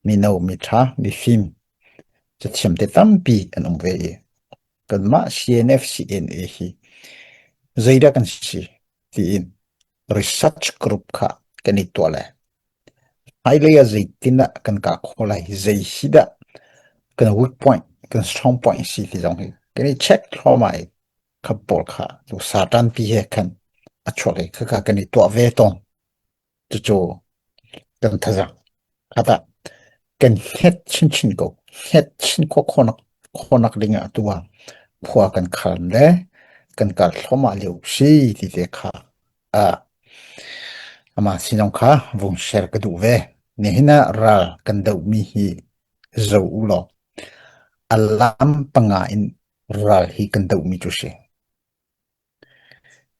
Mino, miṭha, mifim, cathiam te tampi an um ve i kanmah CNF CNA hi zeidah kan si tiin research group kha kan i tuah le hmailei ah zeitin dah kan kah khawh lai, zei hi dah kan weak point, kan strong point si ti zong hi kan i check thluahmah i kha pawl kha tu satan pi he khan a chuak i khakha kan i tuah ve tawn. Cucu kan thazaang khat ah kan hnget chinchin ko. Hnget chin khawh khawhnak khawhnak ding ah atu ah khua kan khan le kan kal thluahmah lio si ti te kha ah amah sinong kha vung share ka duh ve. Nihin ah ral kan dohmi hi zo u law a lam panga in ral hi kan dohmi cu si.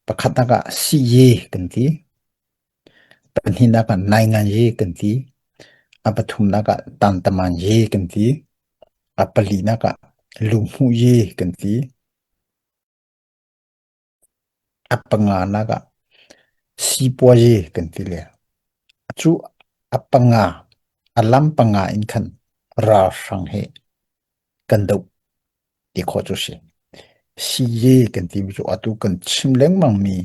Pakhatnak ah siye kan ti. Pahnihnak ah nainganyi kan ti. A pathumnak ah tantamanyi kan ti. A palinak ah luhmuhyi kan ti. A panganak ah sipuazi kan ti le. Cu a panga, a lam panga in khan ralhrang he kan doh ti khawh cu si. Siye kan timi cu atu kan chim lengmangmi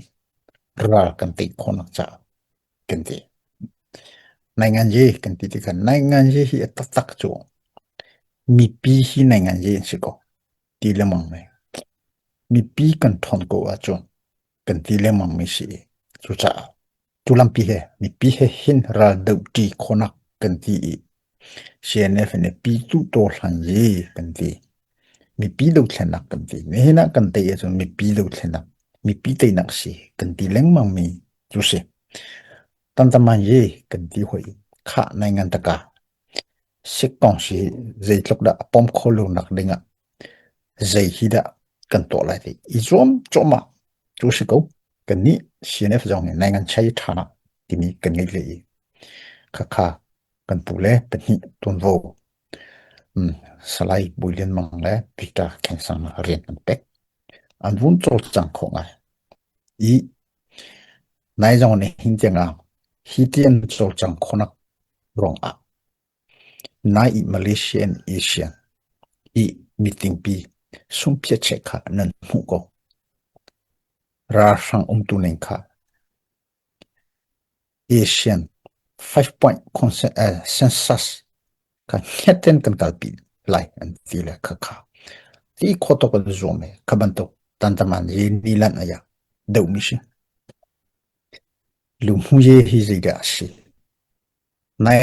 ral kan tei khawhnak caah kan ti. Nainganzi kan ti tikah nainganzi hi a taktak cu mipi hi nainganzi an si ko ti lengmang mi. Mipi kan ṭhawn ko ahcun kan ti lengmang mi si. Cucaah cu lampi he mipi he hin ral dohṭi khawhnak kan ti i CNF nih pitu taw hlan yi kan ti. Mipi dothlennak kan ti. Nihin ah kan tei ahcun mipi dothlennak, mipi teinak si kan ti lengmang mi cu si. Tantaman yi kan ti hoi khah nai ngan taka. Sikkong si zeitluk dah a pom kho lo nak ding ah zei hi dah kan tuah lai ti i zuam cuahmah cu si ko. Kan nih CNF zong nih nai ngan chai ṭha nak timi kan ngeih ve i khakha kan pu le pahnih tuanvo Salai Bui Lian Mang le Peter Kheng Sang rian an pek. An vun cawlcang khawh ngai. I nai zong nih hin tiangah hi ti an cawlcang khawhnak ruangah nai i Malaysia and Asia i meeting pi sungphiat kha nan hmuh ko. Ralhrang umtu ning kha Asian 5 point consensus kha hnget in kan kalpi lai an ti le kha kha ti kho to kan zuam e kha bantuk tantaman ye ni lan aya deuh mi si lunghu ye hi zeidah a si nai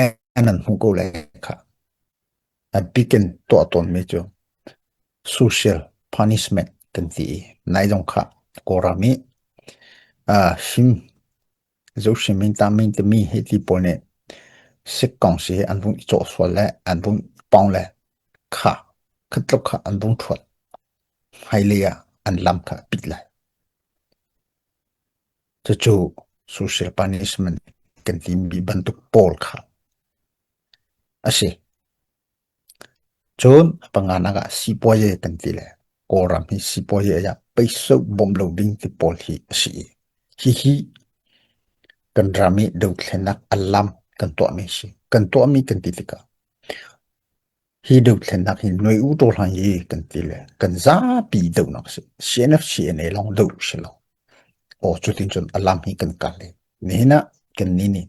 nan hmu ko lai kha a bikin tuah tawn mi cu social punishment kan ti i nai zong kha Kawlram i him zohrim in tamin timi hei ti pawl nih sikkong si an vung i cawh sual le an vung pong le kha khatluk kha an vung ṭhuat hmailei ah an lam kha a pit lai. Cucu social punishment kan timi bantuk pawl kha a si. Cun a panganak ah sipuazi kan ti le Kawlram hi sipuazi ah peiso bawmh lo ding ti pawl hi a si i hihi kan ram i dothlennak a lam kan tuahmi a si. Kan tuahmi kan ti tikah hi dothlennak hi nuai u taw hlan hi kan ti le kan zapi dohnak a si. CNF CNA lawng doh si lo. Aw cutin cun a lam hi kan kal i nihin ah kan nih nih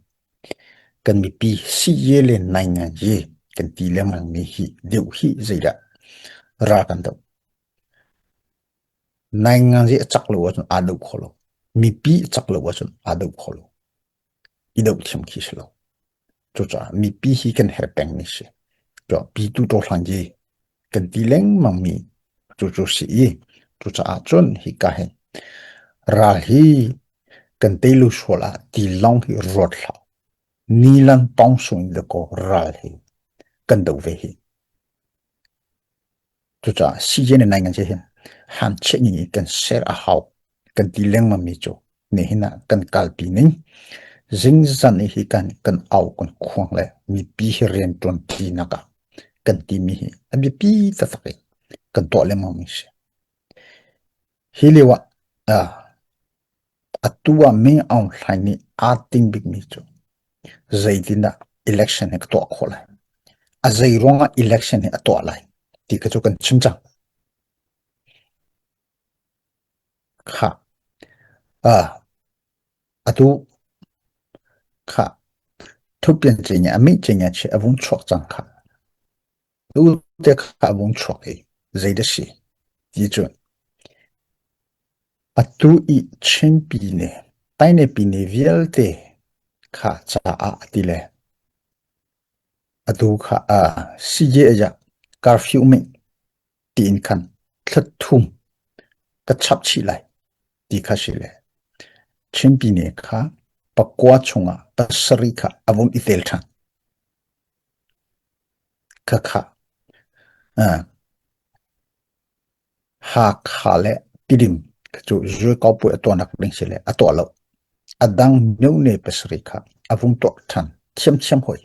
Kan mipi siye le nainganyi kan ti lengmang mi hi deuh hi zeidah ral kan doh. Nainganzi a cak lo ahcun aa doh kho lo. Mipi a cak lo ahcun aa doh kho lo. I doh thiam khi si lo. Cucaah mipi hi kan herh peng mi si. Cuah pitu tawhlan ji kan ti lengmang mi cucu si i cucaah cun hika hin ral hi kan teilu sual ah ti lawng hi ruat hlah. Nilan tong sung in dakaw ral hi kan do ve hi. Cucaah CJ nai ngan hin han chiah ning i kan ser a hau kan ti lengmang mi cu nihin ah kan kalpi ning zingzan i hi kan kan au kan khuang le mipi hi rian ṭuan ti nak ah kan ti mi hi a biapi taktak i kan tuah lengmang mi si. Hi lio ah atu ah Ming Aung Hlaing nih aa ting bikmi cu zeitindah Election hi ka tuah khawh lai. A zei ruangah election hi a tuah lai ti kha cu kan chim cang. Kha. Ah, atu kha thupian ce a mi ce che a vung chuak cang kha. Tu te kha a vung chuak i zei dah si ti cun atu i Chinpi ne Taine ne vialte kha caah a ti le atu kha a CJ curfew mih tiin khan thla thum ka chap chih lai ti kha si le Chinpi ne kha pakua chungah pasarih kha a vung i tel ṭhan. Khakha Hakha le Tidim cu zuikopui a tuahnak ding si le a tuah lo. A dang myone pasarih kha a vung tuah ṭhan thiamthiam hoi.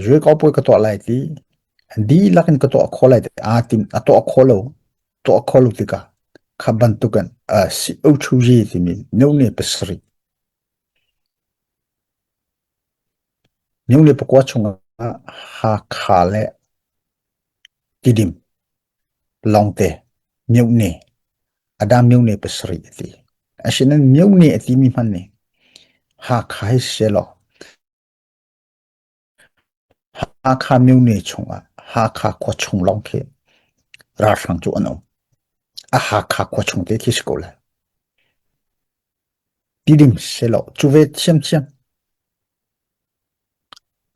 Zuikopui ka tuah lai ti dihlak in ka tuah khawh lai ti aa tim a tuah khawh lo tuah khawh lo tikah kha bantukin si-o-thu-yi timi myone pasarih Myone pakua chungah Hakha le Tidim lawngte myone a dang myone pasarih a ti. Asinain myone a timi hmanh nih Hakha hi selaw Hakha myone chungah Hakha khua chung lawng khi ralhrang cu an um. A Hakha khua chung te khi si ko lai. Tidim selaw cu ve thiamthiam.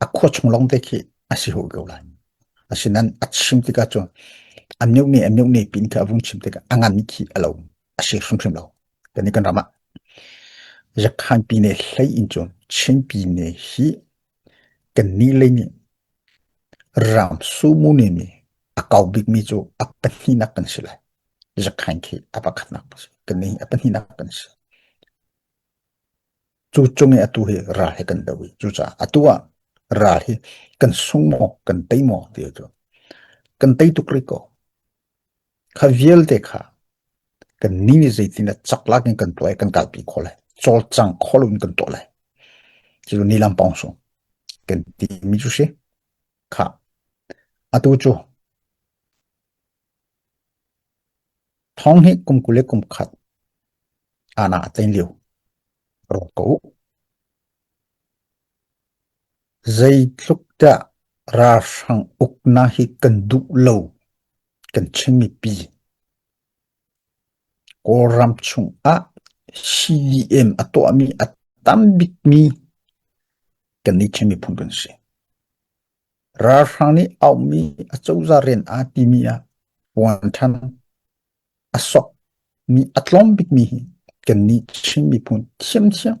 A khua chung lawng te khi a si hoi ko lai. Asinain a chim tikah cun a miohne a miohne pin khi a vung chim tikah a ngan khi a lo a si hrimhrim lo. Kan i kan ram ah Yakhan pine hlei in cun Chin pine hi kan nih lei nih ram sumu nih mi a kau bikmi cu a pahnihnak kan si lai. Yakhan khi a pakhatnak kan si. Kan nih a pahnihnak kan si. Cu cung i atu hi ral hi kan do i cucaah atu ah ral hi kan sung maw kan tei maw ti cu kan tei tuk rih ko. Kha vialte kha kan ni nih zeitin dah cak lak in kan tuah i kan kalpi khawh lai. Cawlcang kho lo in kan tuah lai. Cu ni lam pawng sung kan ti mi cu si. Kha atu cu Thawng hi kum 20 le kum khat ana a tlin lio. Ruat ko u. Zeitluk dah ralhrang uknak hi kan duh lo kan Chin mipi. Kawlram chungah CDM a tuahmi a tam bikmi kan nih Chin miphun kan si. Ralhrang nih auhmi acozah rian aa timi ah puan ṭhan a sokmi a tlawm bikmi hi kannih Chin miphun thiamthiam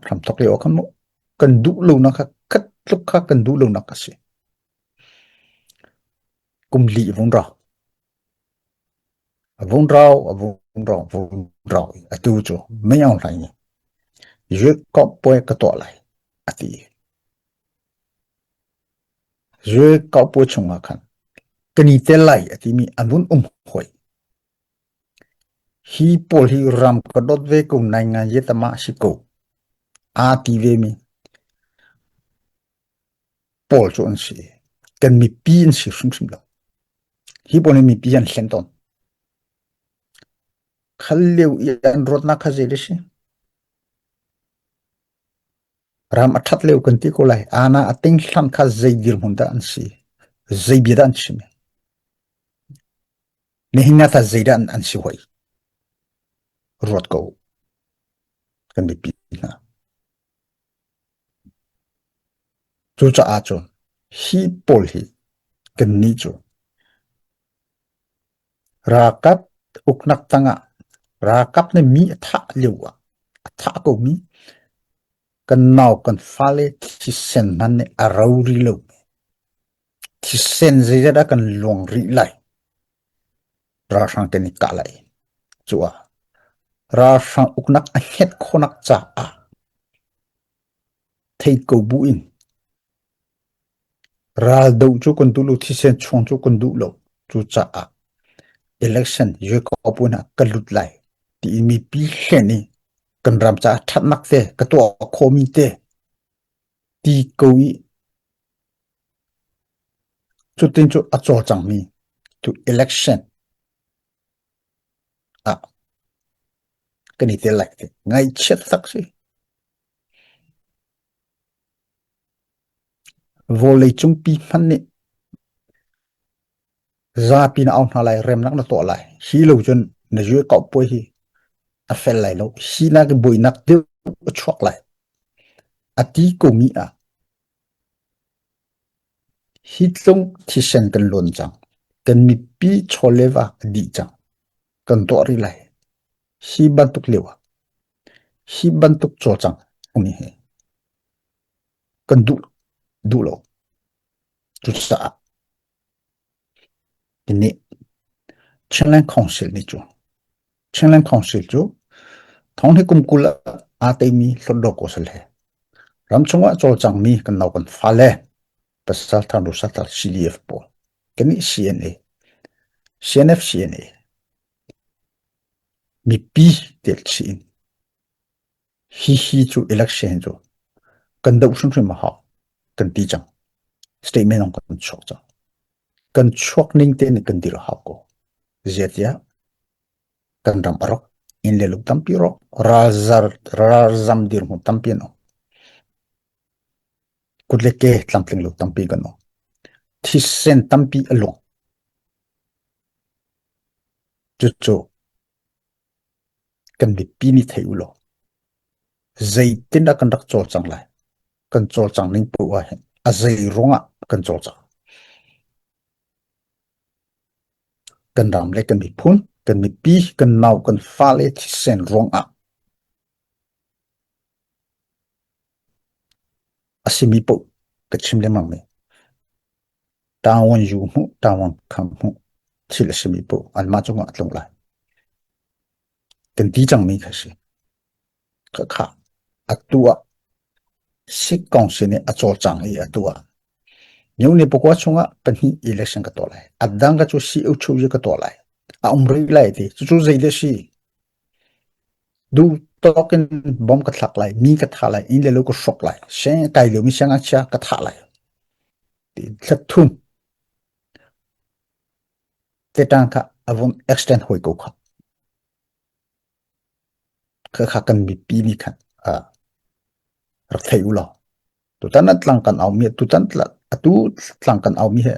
hramthawk lio ah khan mu kan duh lonak kha khat tluk kha kan duh lonak a si. Kum li vung rau. A vung rau, a vung rau, vung rau. Atu cu mei aung hlaing nih Zuikawp puai ka tuah lai a ti. Zuikawp puai chungah khan kan i tel lai a timi an vun um hoi. Hi pawl hi ram ka dawt ve ko nai ngai ye tama si ko. Aa ti ve mi pawl cu an si. Kan mipi an si hrimhrim lo. Hi pawl hi mipi an hlen tawn. Khal lio i an ruatnak kha zei le si? Ram a ṭhat lio kan ti ko lai. Ana a ting hlan kha zei dirhmun dah an si? Zei bia dah an chim? Nihin ah tah zei dah an si hoi? Ruat ko. Kan mipi hna. Cucaah cun hi pawl hi kannih cu ralkap uknak tangah ralkap nih mi a thah lio ah a thah komi kan nau kan fale thisen hmanh nih a ro rih lo. Thisen zeizat dah kan luang rih lai. Ralhrang kan i kah lai. Cu ah ralhrang uknak a hnget khawhnak caah thei ko bu in raldoh cu kan duh lo, thisen chuang cu kan duh lo. Cucaah election Jacob hna ka lut lai ti mipi hlen i kan ram caah ṭhatnak te ka tuah khawhmi te. Ti ko i cutin cu a cawlcangmi tu election ah kan i tel lai ti ngaihchiat tak si. Vawleicung pi hmanh nih zapi na au hna lai, remnak na tuah lai. Hi lo cun na zue kau puai hi a fel lai lo. Hi nak buainak deuh a chuak lai. A ti ko mi ah hi tlung thisen kan lawn cang. Kan mipi chawleva a dih cang. Kan tuah rih lai. Hi bantuk lio ah hi bantuk cawlcang umi hi kan duh duh lo. Cucaah nih Chinland Council nih cu Chinland Council cu thong hi kum 20 ah aa teimi Hlawtdaw Kawsal he ramchung ah cawlcangmi kan nau kan fale pasal thar rusal thar CDF pawl kannih CNA CNF CNA mipi tel chih in Hihi cu election cu kan doh hrimhrim a hau kan ti cang. Statement zong kan chuak cang. Kan chuak ning te nih kan dir a hau ko. Ziatiah kan ram a rawk, inn le lo tampi rawk, ralzar ralzam dirhmun tampi an um. Kut le ke tlamtling lo tampi kan um. Thisen tampi a luang. Cucu Kan mipi nih thei u law zeitindah kan rak cawlcang lai? Kan cawlcang ning poah ah hin a zei ruangah kan cawlcang? Kan ram le kan miphun, kan mipi, kan nau, kan fale thisen ruangah a simi paoh ka chim lengmang mi. Tawon yu hmuh, tawon kham hmuh thil a simi paoh anmah cungah a tlung lai. Kan ti cangmi kha si. Khakha atu ah Sikh Council nih a cawlcang i atu ah Myone pakua chungah pahnih election ka tuah lai. A dang ka cu CO chu ka tuah lai. A um rih lai ti. Cucu zei dah si? Duh tawk in bom ka thlak lai, mi ka thah lai, inn le lo ka hrawk lai, siang kai liomi siangngakchia ka thah lai. Ti thla thum tetang kha a vung extend hoi ko kha. Kha kha kan mipi nih khan rak thei u law. Tutan ah tlang kan aumi tutan atu tlang kan aumi he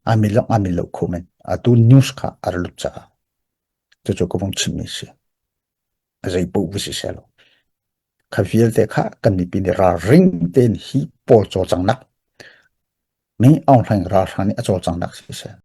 aa mil lo aa mil lo kho men. Atu news kha a ra lut caah cucu ka vung chimmi si. A zei paoh va si seh law. Kha vialte kha kan mipi nih ralring tein hi pawl cawlcanghnak Ming Aung Hlaing ralhrang nih a cawlcanghnak siseh.